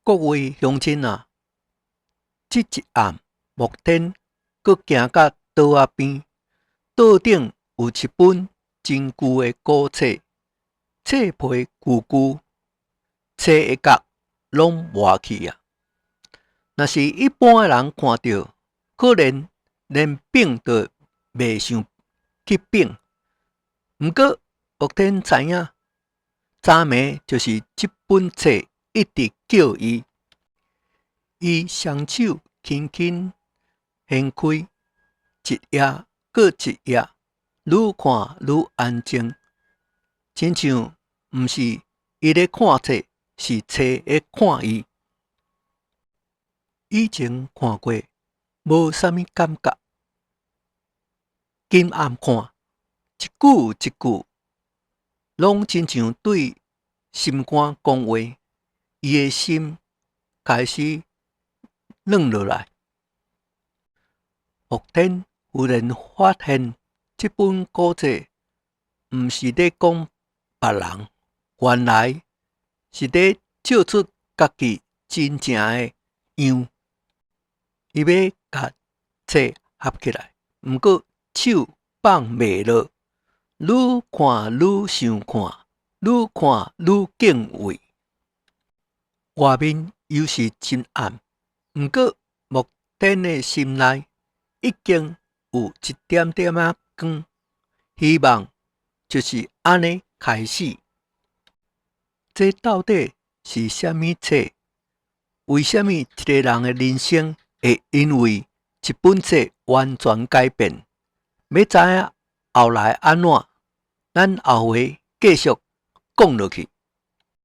各位鄉親啊，這一暗，莫天閣行到桌仔邊，桌頂有一本真舊的古冊，冊皮舊舊，冊的角攏磨去啊。若是一般的人看著，可能連反都袂想去反。毋過莫天知影，昨暝就是這本冊一直叫伊，伊雙手輕輕掀開一頁閣一頁，愈看愈安靜，親像毋是伊咧看冊，是冊咧看伊。以前看過，無啥物感覺。今暗看，一句一句，攏親像對心肝講話，伊的心開始軟落來。莫天忽然發現，這本古冊毋是咧講別人，原來是咧照出家己真正的樣。伊欲共冊合起來，毋過手放袂落，愈看愈想看，愈看愈敬畏。外面猶是真暗，毋過莫天的心內已經有一點點仔光，希望就是按呢開始。這到底是啥物冊？為啥物一個人的人生會因為一本冊完全改變？欲知影後來按怎，咱後回繼續講落去。